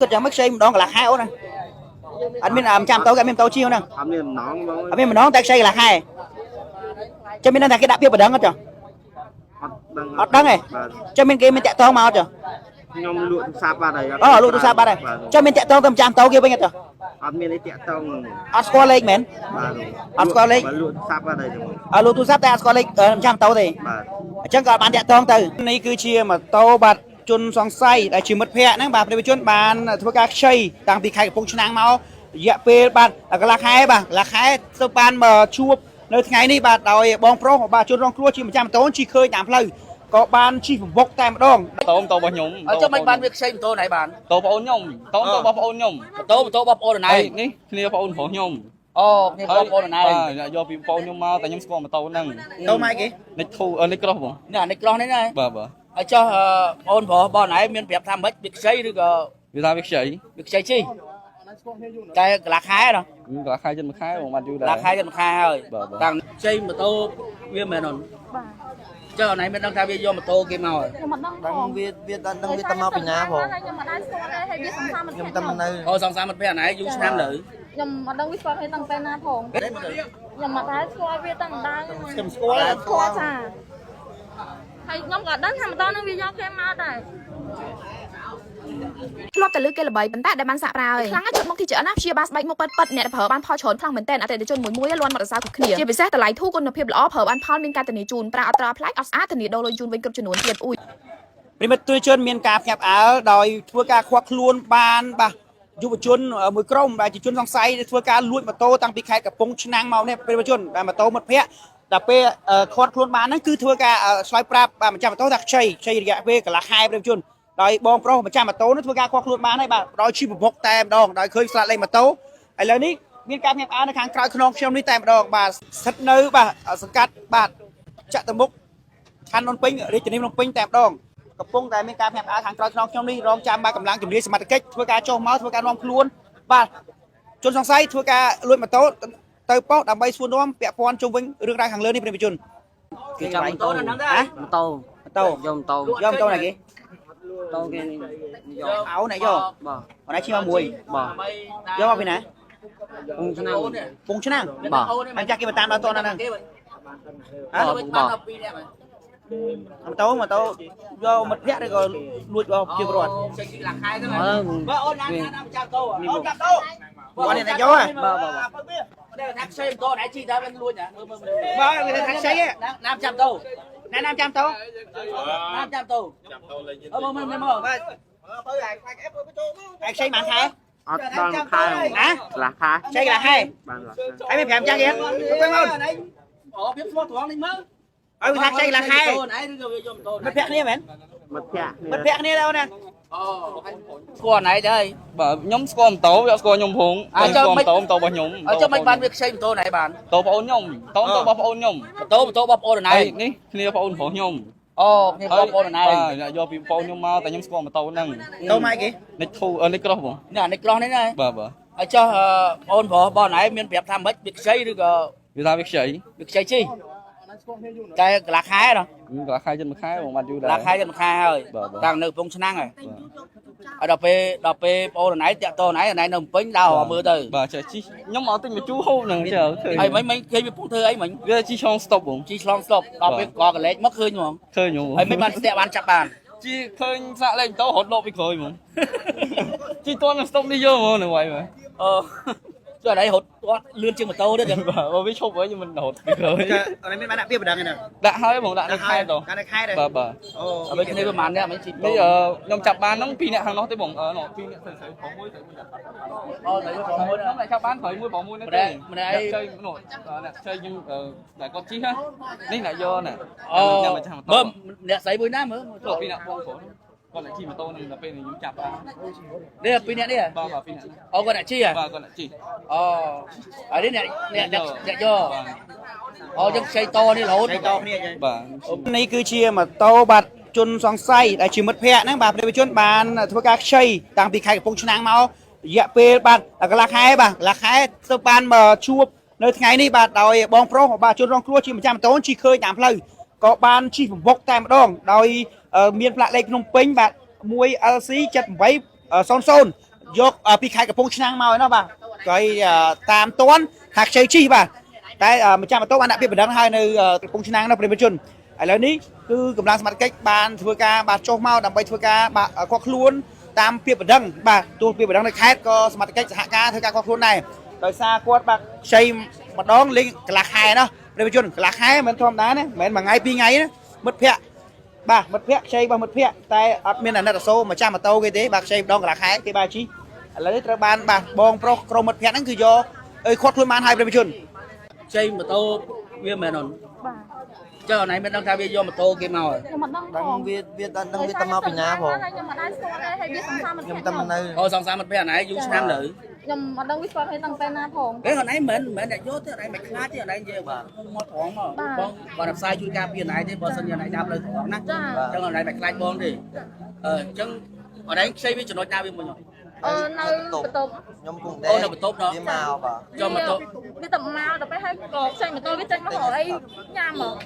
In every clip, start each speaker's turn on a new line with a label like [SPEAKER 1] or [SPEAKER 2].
[SPEAKER 1] គិតយ៉ាងម៉េចខ្ចីម្ដងកន្លះខែអូនណាអត់មានអាម្ចាំតោគេអត់មានម៉ូតូជិះហ្នឹង
[SPEAKER 2] អត់មានបំណងបង
[SPEAKER 1] អត់មានម្ដងតែខ្ចីកន្លះខែចាំមានដឹងថាគេដាក់ពាក្យបណ្ដឹងអត់ចុះ
[SPEAKER 2] អត់ដឹង
[SPEAKER 1] អត់ដឹងទេ
[SPEAKER 2] បាទ
[SPEAKER 1] ចាំមានគេមានតាក់តងមកអត់ចុះ
[SPEAKER 2] ខ្ញុំលក់ទូរស័ព្ទបាត់ហើយ
[SPEAKER 1] អូលក់ទូរស័ព្ទបាត់ហើយចាំមានតាក់តងទៅម្ចាំតោគេវិញអត់ចុះ
[SPEAKER 2] អត់មានអីតាក់តង
[SPEAKER 1] អត់ស្គាល់លេខមែន
[SPEAKER 2] បាទ
[SPEAKER 1] អត់ស្គាល់លេខ
[SPEAKER 2] បាទលក់ទូរស័ព្ទបាត់ហើយហ្នឹង
[SPEAKER 1] អត់លក់ទូរស័ព្ទតែអត់ស្គាល់លេខម្ចាំតោទេ
[SPEAKER 2] បាទ
[SPEAKER 1] អញ្ចឹងក៏អត់បានតាក់ទងទៅនេះគឺជាម៉ូតូបាទជនសង្ស័យដែលជាមិត្តភ័ក្តិហ្នឹងបាទប្រជាជនបានធ្វើការខ្ចីតាំងពីខេត្តកំពង់ឆ្នាំងមករយៈពេលបាទកន្លះខែបាទកន្លះខែទៅបានមកជួបនៅថ្ងៃនេះបាទដោយបងប្រុសបាទជនរងគ្រោះជាម្ចាស់ម៉ូតូជិះឃើញតាមផ្លូវក៏បានជិះពង្វកតែម្ដង
[SPEAKER 3] តោមតោរបស់ខ្ញុំ
[SPEAKER 4] អត់ចុះមិនបានវាខ្ចីម៉ូតូណៃបាន
[SPEAKER 3] តោប្អូនខ្ញុំតោតោរបស់ប្អូនខ្ញុំ
[SPEAKER 4] ម៉ូតូម៉ូតូរបស់ប្អូនណៃ
[SPEAKER 3] ហើយនេះគ្នាប្អូនប្រុសខ្ញុំ
[SPEAKER 4] អូគ្នាបងប្អូនណៃ
[SPEAKER 3] បាទអ្នកយកពីប្អូនខ្ញុំមកតែខ្ញុំស្គាល់ម៉ូតូហ្នឹង
[SPEAKER 1] តូម៉ែគេ
[SPEAKER 3] និចធូអឺនិចក្រោះបង
[SPEAKER 4] នេះអានេះក្រោះនេះណា
[SPEAKER 3] បាទបាទ
[SPEAKER 4] អត់ចុះប្អូនប្រុសបងណៃមានប្រាប់ថាម៉េចវាខ្ចីឬក៏
[SPEAKER 3] វាថាវាខ្ចី
[SPEAKER 4] វាខ្ចីជីតែកន្លះខែណោះ
[SPEAKER 3] កន្លះខែចិត្តមួយខែបងបានយូរដែរ
[SPEAKER 4] កន្លះខែទៅមួយខែហើយ
[SPEAKER 3] បាទបាទ
[SPEAKER 4] តាំងខ្ចីម៉ូតូវាមែនអត់
[SPEAKER 5] បាទ
[SPEAKER 4] ចុះអនឯងមានដឹងថាវាយកម៉ូតូគេមកហើយ
[SPEAKER 5] ខ្ញុំមិនដឹង
[SPEAKER 6] ដឹង
[SPEAKER 5] ផង
[SPEAKER 6] វាវាដឹងដឹងវាទៅមកពីណាផង
[SPEAKER 5] ខ្ញុំមិនដែរស្គាល់ដែរហើយវាសង្សារមិត្តភ
[SPEAKER 6] ខ្ញុំ
[SPEAKER 5] ក្តិ
[SPEAKER 6] តែមិននៅ
[SPEAKER 4] អូសង្សារមិត្តភក្តិអនឯងយូរឆ្នាំលើ
[SPEAKER 5] ខ្ញុំមិនដឹងវាស្គាល់គ្នាតាំងពេលណាផងខ្ញុំមិនដែរស្គាល់វាតាំងដើម
[SPEAKER 1] ខ្ញុំស្គាល់
[SPEAKER 5] ស្គាល់ចាហើយខ្ញុំក៏ដឹងថាម្ដងនឹងវាយកគេមកដែរ
[SPEAKER 7] ធ្លាប់តែលើគេល្បីប៉ុន្តែដែលបានសាកប្រើឯងខ្លាំងណាស់ជិតមុខទីច្រើនណាព្យាបាលស្បែកមុខប៉ិតប៉ិតអ្នកដែលប្រើបានផលច្រើនខ្លាំងមែនទែនអតិថិជនមួយមួយលន់មកសរសើរគ្រប់គ្នាជាពិសេសតម្លៃធូរគុណភាពល្អប្រើបានផលមានការធានាជូនប្រើអត់ត្រប្លែកអត់ស្អាតធានាដូរលុយជូនវិញគ្រប់ចំនួនទៀតអ៊ូយ
[SPEAKER 1] ប្រិមិត្តទស្សនិកជនមានការភ្ញាក់ផ្អើលដោយធ្វើការឃាត់ខ្លួនបានបាទយុវជនមួយក្រុមដែលជាជនសង្ស័យធ្វើការលួចម៉ូតូតាំងពីខេត្តកំពង់ឆ្នាំងមកនេះប្រិមិត្តជនដែលម៉ូតូមិត្តភ័ក្តិដល់ពេលឃាត់ខ្លួនបានហ្នឹងគឺធ្វើការឆ្លើយប្រាប់បាទម្ចាស់ម៉ូតូថាខ្ចីខ្ចីរយៈពេលកន្លះខែប្រិមិត្តជនដោយបងប្រុសម្ចាស់ម៉ូតូនោះធ្វើការឃាត់ខ្លួនបានហើយបាទដោយជិះប្រមុខតែម្ដងដោយឃើញស្លាកលេខម៉ូតូឥឡូវនេះមានការភ្ញាក់ផ្អើលនៅខាងក្រោយខ្នងខ្ញុំនេះតែម្ដងបាទស្ថិតនៅបាទសង្កាត់បាទចតុមុខ ខណ្ឌភ្នំពេញរាជធានីភ្នំពេញតែម្ដងកំពុងតែមានការភ្ញាក់ផ្អើលខាងក្រោយខ្នងខ្ញុំនេះរងចាំបាទកម្លាំងជំនាញសមត្ថកិច្ចធ្វើការចុះមកធ្វើការនាំខ្លួនបាទជនសង្ស័យធ្វើការលួចម៉ូតូទៅប៉ុស្តិ៍ដើម្បីសួរនាំពាក់ព័ន្ធជុំវិញរឿងរ៉ាវខាងលើនេះប្រិយមិត្តជន
[SPEAKER 8] គេចាំម៉ូតូ
[SPEAKER 4] ម៉ូតូនៅហ្នឹងដែរ
[SPEAKER 1] ហ៎
[SPEAKER 8] ម៉ូតូ
[SPEAKER 1] ម៉ូតូ
[SPEAKER 8] យកម៉ូតូ
[SPEAKER 1] យកម៉ូតូណាគេ
[SPEAKER 8] ម៉ូតូគេនេះយក
[SPEAKER 1] អោណែយក
[SPEAKER 8] បាទ
[SPEAKER 1] អនឯងជិះមកមួយ
[SPEAKER 8] បាទ
[SPEAKER 1] យកមកពីណា
[SPEAKER 8] ពងឆ្នាំ
[SPEAKER 1] ពងឆ្នាំង
[SPEAKER 8] បាទ
[SPEAKER 1] អញចាស់គេមកតាមដល់តនហ្នឹង
[SPEAKER 4] គេ
[SPEAKER 1] ហ៎
[SPEAKER 4] បាទបានដល់2នាក់
[SPEAKER 1] ម៉ូតូម៉ូតូយកមិត្តភក្តិឬក៏លួចរបស់ប្រជាពលរដ្ឋ
[SPEAKER 4] ខ្ចីកន្លះខែហ្នឹង
[SPEAKER 8] អើ
[SPEAKER 4] បើអូនណាណាចាំតូអូនចាំតូ
[SPEAKER 1] គាត់នេះតែយកហ៎
[SPEAKER 8] បាទបាទបាទ
[SPEAKER 4] នេះថាខ្ចីម៉ូតូណៃជីតែមិនលួចណាមើលមើល
[SPEAKER 1] បាទគេថាខ្ចីហ៎
[SPEAKER 4] ណាមចាំតូ
[SPEAKER 1] ណែនាំចាំតូ
[SPEAKER 4] ណាមចាំតូចាំតូលេងមើលមើលមើល
[SPEAKER 1] បាទឯងខ្ចីប៉ុន្មានខែ
[SPEAKER 2] អត់ដល់មួយខែ
[SPEAKER 1] ណា
[SPEAKER 2] កន្លះខែ
[SPEAKER 1] ខ្ចីកន្លះខែ
[SPEAKER 2] បានកន្លះខែ
[SPEAKER 1] ឯងមិន5ចាស់គេទៅមក
[SPEAKER 4] អូភាពស្មោះត្រង់នេះមើល
[SPEAKER 1] ឲ្យវាថាខ្ចីកន្លះខែ
[SPEAKER 4] អូនឯងឬក៏វាយកម៉ូតូ
[SPEAKER 1] មិត្តភក្តិគ្នាមែន
[SPEAKER 2] មិត្តភក្តិ
[SPEAKER 1] មិត្តភក្តិគ្នាដែរអូនណា
[SPEAKER 4] អូស្គាល់ណៃដែរ
[SPEAKER 3] បាទខ្ញុំស្គាល់ម៉ូតូវាអត់ស្គាល់ខ្ញុំផង
[SPEAKER 4] អើចុះ
[SPEAKER 3] ស្គាល់ម៉ូតូម៉ូតូរបស់ខ្ញុំ
[SPEAKER 4] អត់ចុះមិនបានវាខ្ចីម៉ូតូណៃបាន
[SPEAKER 3] តោប្អូនខ្ញុំតោតោរបស់ប្អូនខ្ញុំ
[SPEAKER 4] ម៉ូតូម៉ូតូរបស់ប្អូនណៃ
[SPEAKER 3] ហើយនេះគ្នាប្អូនប្រុសខ្ញុំ
[SPEAKER 4] អូគ្នាបងប្អូនណៃ
[SPEAKER 3] បាទអ្នកយកពីប្អូនខ្ញុំមកតែខ្ញុំស្គាល់ម៉ូតូហ្នឹង
[SPEAKER 1] តូម៉ែគេ
[SPEAKER 3] និចធូអឺនិចក្រោះបង
[SPEAKER 4] នេះអានេះក្រោះនេះណា
[SPEAKER 3] បាទបាទ
[SPEAKER 4] អត់ចុះប្អូនប្រុសបងណៃមានប្រាប់ថាម៉េចវាខ្ចីឬក៏
[SPEAKER 3] វាថាវាខ្ចី
[SPEAKER 4] វាខ្ចីជីតែកន្លះខែណោះ
[SPEAKER 3] កន្លះខែចិត្តមួយខែបងបានយូរដែរ
[SPEAKER 4] កន្លះខែទៅមួយខែហើយ
[SPEAKER 3] បាទបាទ
[SPEAKER 4] តាំងនៅកំពង់ឆ្នាំងហើយហើយដល់ពេលប្អូនណៃតាក់តណៃណៃនៅភ្នំពេញដើរមើលទៅ
[SPEAKER 3] បាទចេះជីខ្ញុំមកទិញមកជូរហូបហ្នឹងចេះឃើញ
[SPEAKER 4] ហើយមិញមិញគេវាពុំធ្វើអីមិញ
[SPEAKER 3] វាជីឆ្លងស្តុបបង
[SPEAKER 4] ជីឆ្លងស្លុបដល់ពេលកកលេចមកឃើញហ្មង
[SPEAKER 3] ឃើញហ្មង
[SPEAKER 4] ហើយមិនបានស្ទាក់បានចាប់បាន
[SPEAKER 3] ជីឃើញសាក់លេខម៉ូតូរត់លក់ពីក្រោយហ្មង ជីតន់នឹងស្តុបនេះយកហ្មងនឹងវាយមើល
[SPEAKER 4] អឺចុះអីរត់គាត់លឿនជាងម៉ូតូទៀតចឹង
[SPEAKER 3] បាទបើវាឈប់ហើយខ្ញុំមិនរត់ពីក្រោយ
[SPEAKER 1] ចាអត់មានបានដាក់ពាក្យបណ្ដឹងទេណា
[SPEAKER 3] ដាក់ហើយហ្មងដាក់នៅខែត
[SPEAKER 1] ដាក់នៅខែដែរ
[SPEAKER 3] បាទបាទ
[SPEAKER 1] អូ
[SPEAKER 4] ហើយគ្នាប្រហែលអ្នកមិនជី
[SPEAKER 3] នេះអឺខ្ញុំចាប់បានហ្នឹងពីរអ្នកខាងនោះទេបងអឺនោះពីរអ្នកស្រីស្រីប្រុសមួយស្រីមួយចាប់បាន
[SPEAKER 4] អូស្រីមួយប្រុសមួយ
[SPEAKER 3] ខ្ញុំតែចាប់បានស្រីមួយប្រុសមួយហ្នឹងទេ
[SPEAKER 4] ម្នាក់ឯង
[SPEAKER 3] អ្នកខ្ចីនោះអ្នកខ្ចីខ្ញុំអឺតែគាត់ជិះណានេះអ្នកយកណា
[SPEAKER 4] អូ
[SPEAKER 3] អ្នកម្ចាស់ម៉ូតូ
[SPEAKER 4] មើលអ្នកស្រីមួយណាមើល
[SPEAKER 3] ចូលពីរអ្នកបងប្រុសគាត់អ្នកជិះម៉ូតូហ្នឹងដល់ពេលនេះខ្ញុំចាប់បាន
[SPEAKER 4] នេះពីរអ្នកនេះ
[SPEAKER 3] បាទបាទពីរអ្នក
[SPEAKER 4] អូគាត់អ្នកជីហ៎
[SPEAKER 3] បាទគាត់អ្នកជិះ
[SPEAKER 4] អូហើយនេះអ្នកអ្នកអ្នកយកអូចឹងខ្ចីតនេះរហូត
[SPEAKER 1] ខ្ចីតគ្នាចឹង
[SPEAKER 3] បាទ
[SPEAKER 1] នេះគឺជាម៉ូតូបាទជនសង្ស័យដែលជាមិត្តភក្តិហ្នឹងបាទប្រជាជនបានធ្វើការខ្ចីតាំងពីខេត្តកំពង់ឆ្នាំងមករយៈពេលបាទកន្លះខែបាទកន្លះខែទៅបានមកជួបនៅថ្ងៃនេះបាទដោយបងប្រុសបាទជនរងគ្រោះជាម្ចាស់ម៉ូតូជិះឃើញតាមផ្លូវក៏បានជិះពង្វកតែម្ដងដោយមានផ្លាកលេខភ្នំពេញបាទ 1LC 7800 យកពីខេត្តកំពង់ឆ្នាំងមកឯណោះបាទក៏ឲ្យតាមតន់ថាខ្ចីជីបាទតែម្ចាស់ម៉ូតូបានដាក់ពាក្យបណ្ដឹងហើយនៅកំពង់ឆ្នាំងនោះប្រិយមិត្តជនឥឡូវនេះគឺកម្លាំងសមត្ថកិច្ចបានធ្វើការបាទចុះមកដើម្បីធ្វើការបាទឃាត់ខ្លួនតាមពាក្យបណ្ដឹងបាទទោះពាក្យបណ្ដឹងនៅខេត្តក៏សមត្ថកិច្ចសហការធ្វើការឃាត់ខ្លួនដែរដោយសារគាត់បាទខ្ចីម្ដងលេងកន្លះខែណោះប្រិយមិត្តជនកន្លះខែមិនធម្មតាណាមិនមែនមួយថ្ងៃពីរថ្ងៃណាមិត្តភ័ក្តិបាទមិត្តភ័ក្តិខ្ចីរបស់មិត្តភ័ក្តិតែអត់មានអាណិតអាសូរម្ចាស់ម៉ូតូគេទេបាទខ្ចីម្ដងកន្លះខែគេបាទជីឥឡូវនេះត្រូវបានបាទបងប្រុសក្រុមមិត្តភ័ក្តិហ្នឹងគឺយកអើយឃាត់ខ្លួនបានហើយប្រិយមិត្តជន
[SPEAKER 4] ជ័យម៉ូតូវាមែនអូន
[SPEAKER 5] បាទ
[SPEAKER 4] ចុះអនឯងមិនដឹងថាវាយកម៉ូតូគេមក
[SPEAKER 5] ខ្ញុំអត់ដឹង
[SPEAKER 6] ដឹង
[SPEAKER 5] ផង
[SPEAKER 6] វាវាដឹងដឹងវាទៅមកពីណាផង
[SPEAKER 5] ខ្ញុំអត់ដែរស្គាល់ទេហើយវាសង្សារមិត្ត
[SPEAKER 6] ខ្ញុំ
[SPEAKER 5] ភក្តិ
[SPEAKER 6] តែនៅ
[SPEAKER 4] អូសង្សារមិត្តភក្តិអនឯងយូរឆ្នាំលើ
[SPEAKER 5] ខ្ញុំអត់ដឹងវាស្គាល់គ្នាតាំងពេលណាផង
[SPEAKER 4] ហេអនឯងមិនមែនអ្នកយកទេអនឯងមិនខ្លាចទេអនឯងនិយាយបាទមកត្រង់មកបងបងផ្សាយជួយការពារអនឯងទេបើសិនជាអនឯងដើរផ្លូវត្រង់ណា
[SPEAKER 5] ចា
[SPEAKER 4] អញ្ចឹងអនឯងមិនខ្លាចបងទេអឺអញ្ចឹងអនឯងខ្ចីវាចំណុចណាវាមួយ
[SPEAKER 5] អឺនៅបន្ទប់
[SPEAKER 6] ខ្ញុំពង
[SPEAKER 4] អូនៅបន្ទប់ណោះ
[SPEAKER 6] វាមកបាទ
[SPEAKER 4] ចុះម៉ូតូ
[SPEAKER 5] វាទៅមកដល់ពេលហើយក៏ចេញម៉ូតូវាចេញមករកអីញ៉ាំមក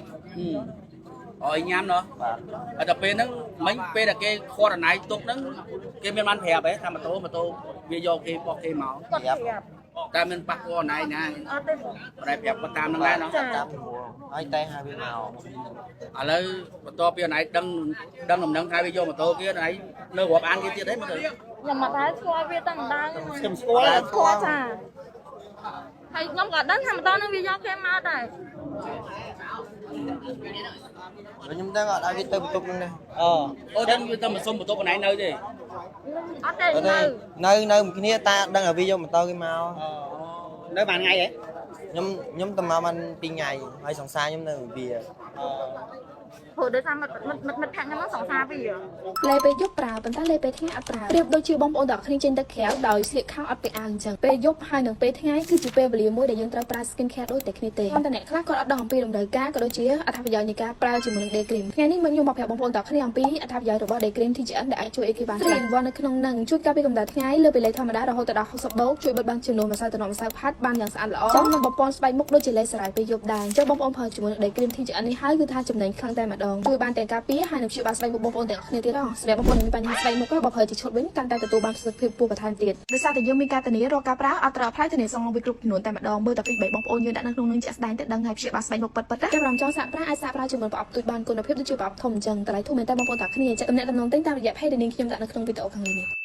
[SPEAKER 4] អើយញ៉ាំណោះ
[SPEAKER 6] បាទ
[SPEAKER 4] ហើយដល់ពេលហ្នឹងមិញពេលដែលគេខាត់អណៃទុកហ្នឹងគេមានបានប្រាប់ហ៎ថាម៉ូតូម៉ូតូវាយកគេបោះគេមក
[SPEAKER 5] គាត់ប្រាប់
[SPEAKER 4] តែមានប៉ះពាល់អណៃណា
[SPEAKER 5] អត់ទេបង
[SPEAKER 4] អណៃប្រាប់គាត់តាមហ្នឹងដែរណោះ
[SPEAKER 5] ចា
[SPEAKER 6] តាមព្រោះហើយតែហៅវាមក
[SPEAKER 4] ឥឡូវបន្ទាប់ពីអណៃដឹងដឹងដំណឹងថាវាយកម៉ូតូគេអណៃនៅរាប់អានគេទៀតទេមើលទៅ
[SPEAKER 5] ខ្ញុំអត់ដែរស្គាល់វាតាំងដើម
[SPEAKER 1] ខ្ញុំស្គាល់
[SPEAKER 5] ស្គាល់ចាហើយខ្ញុំក៏ដឹងថាម៉ូតូនឹងវាយកគេមកដែរ
[SPEAKER 6] ខ្ញុំដឹងអត់ឲ្យវាទៅបន្ទប់ហ្នឹងទេ
[SPEAKER 1] អូ
[SPEAKER 4] អូដឹងវាទៅមកសុំបន្ទប់អណៃនៅទេ
[SPEAKER 5] អត់ទេ
[SPEAKER 6] អត់ទេ
[SPEAKER 5] នៅ
[SPEAKER 6] នៅនៅមួយគ្នាតែអត់ដឹងឲ្យវាយកម៉ូតូគេមក
[SPEAKER 1] នៅបានថ្ងៃហ៎
[SPEAKER 6] ខ្ញុំខ្ញុំទៅមកបាន2ថ្ងៃហើយសង្សារខ្ញុំនៅមួយវា
[SPEAKER 5] ព្រោះដោយសារមិត្តមិត្តមិត្តភក្តិខ្ញុំហ្នឹងសង្សារវា
[SPEAKER 7] លេពេលយប់ប្រើប៉ុន្តែលេពេលថ្ងៃអត់ប្រើប្រៀបដូចជាបងប្អូនទាំងអស់គ្នាចេញទៅក្រៅដោយស្លៀកខោអត់ពាក់អាវអញ្ចឹងពេលយប់ហើយនិងពេលថ្ងៃគឺជាពេលវេលាមួយដែលយើងត្រូវប្រើ skin care ដូចតែគ្នាទេប៉ុន្តែអ្នកខ្លះគាត់អត់ដឹងអំពីតម្រូវការក៏ដូចជាអត្ថប្រយោជន៍នៃការប្រើជាមួយនឹង day cream ថ្ងៃនេះមកខ្ញុំមកប្រាប់បងប្អូនទាំងអស់គ្នាអំពីអត្ថប្រយោជន៍របស់ day cream TGN ដែលអាចជួយអីគេបានខ្លះនៅក្នុងនឹងជួយការពារកម្ដៅថ្ងៃលើពីលេធម្មតារហូតដល់60បូកជួយបិទបាំងជំនួសម្សៅតំណម្សៅផាត់បានយ៉ាងស្អាតល្អចំនឹងបំពន់ស្បែកមុខដូចជាលេសារាយពេលយប់ដែរអញ្ចឹងបងប្អូនប្រើជាមួយនឹង day cream TGN នេះហើយគឺថាចំណេញខ្លាំងតែម្ដងជួយបានទាំងការពារហើយនឹងព្យាបាលស្បែកមុខបងប្អូនទាំងអស់គ្នាទៀតហ៎សម្រាប់បងប្អូនដែលមានបញ្ហាស្បែកមុខបើប្រើជាឈុតវិញកាន់តែទទួលបានប្រសិទ្ធភាពខ្ពស់បន្ថែមទៀតដោយសារតែយើងមានការធានារាល់ការប្រើអត់ត្រូវអផ្លៃធានាសងលុយគ្រប់ចំនួនតែម្ដងមើលតែពី3បងប្អូនយើងដាក់នៅក្នុងនឹងជាក់ស្ដែងទៅដឹងហើយព្យាបាលស្បែកមុខពិតៗណាចាំរំចង់សាកប្រើអាចសាកប្រើជាមួយប្រអប់ទូចបានគុណភាពដូចជាប្រអប់ធំអញ្ចឹងតម្លៃធូរមែនតើបងប្អូនទាំងគ្នាចាក់តំណែងតំណងទិញតាមរយៈ page ដែលនាងខ្ញុំដាក់នៅក្នុងវីដេអូខាងលើនេះ។